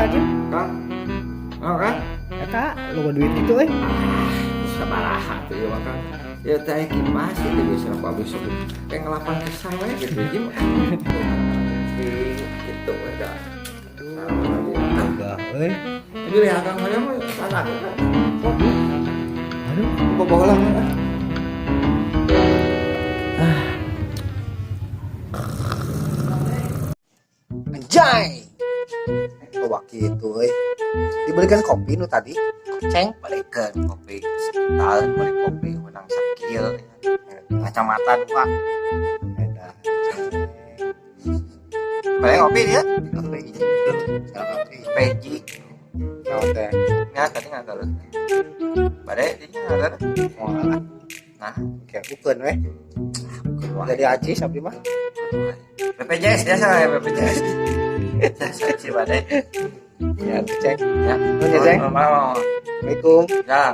Jim. Kang. Oh, Kang. Eta loba duit gitu euy. Sabaraha tuh ya, Kang. Ya teh kipas itu biasa aku habis sok kayak ngelapan kesang we gitu, Jim. Gitu we dah. Enggak euy. Ini lihat Kang hoyong mah salah kan. Aduh. Aduh. Boboh lah kan. Ah. Anjay. Oh, gitu euy. Dibelikan kopi nu tadi. Ceng, balikeun kopi setahun, beli kopi menang sakil kacamata dua. Edan. Balik kopi dia. Kopi hiji. Salah kopi. Kopi hiji. Naon teh? Ya tadi nggak terus balik dia nggak terus. Moal lah. Nah. Oke, bukeun weh. Jadi acis abdi mah. BPJS biasa ya, BPJS saya sih badai. Ya, cek. Ya. Nuhun ya, Ceng. Mau. Assalamualaikum. Ya.